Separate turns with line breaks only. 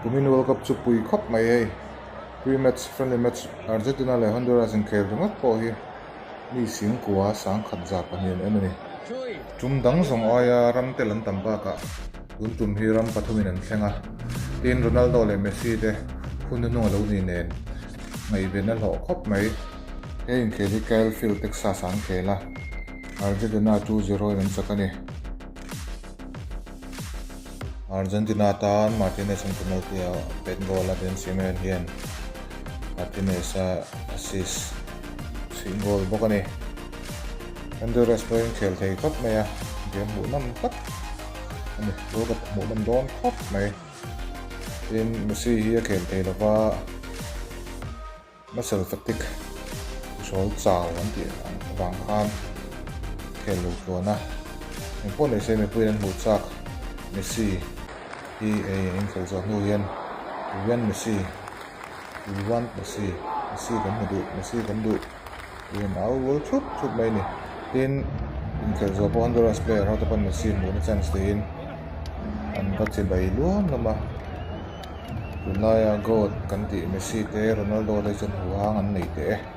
Kumin World Cup chu pui khawp mai hei. Pre-match, friendly match Argentina leh Honduras inkhel ringawt pawh hi mi singkua 10,200 an en a ni. Tum dang zawng aia ram tel an tam bakah tun tum hi ram pathumin an thleng a. Tin, Ronaldo leh Messi te hun hnuhnung a lo ni nen ngaihven a hlawh khawp mai. He inkhel hi Kyle Field, Texas ah an khel a, Argentina 2-0 in an chak a ni. Argentina tan Martinez an penalty a pet goal a Ben Simeon hian Martinez a assist chhuih goal bawk a ni. Honduras pawhin khel thei khawp mai a, game hmuhnawm tak a ni. Goal ka hmuhnawm dawn khawp mai. Tin, Messi hi a khel thei lova. Muscle fatigue, hrawl chau an tih avang khan khel lo tluan a, engpawh nei se mipuiin an hmuh chak Messi hi ei an inkhelh zawh hnu hian We want Messi, we want Messi, Messi kan hmu duh, Messi kan duh tih an au rual thup thup mai a ni. Tin, inkhelh zawh pawh Honduras player ho te pawn Messi hmuhna chance tiin an va che bai luam luam a. Tunlaia goat kan tih Messi te Ronaldo te chuan huhang an nei teh e.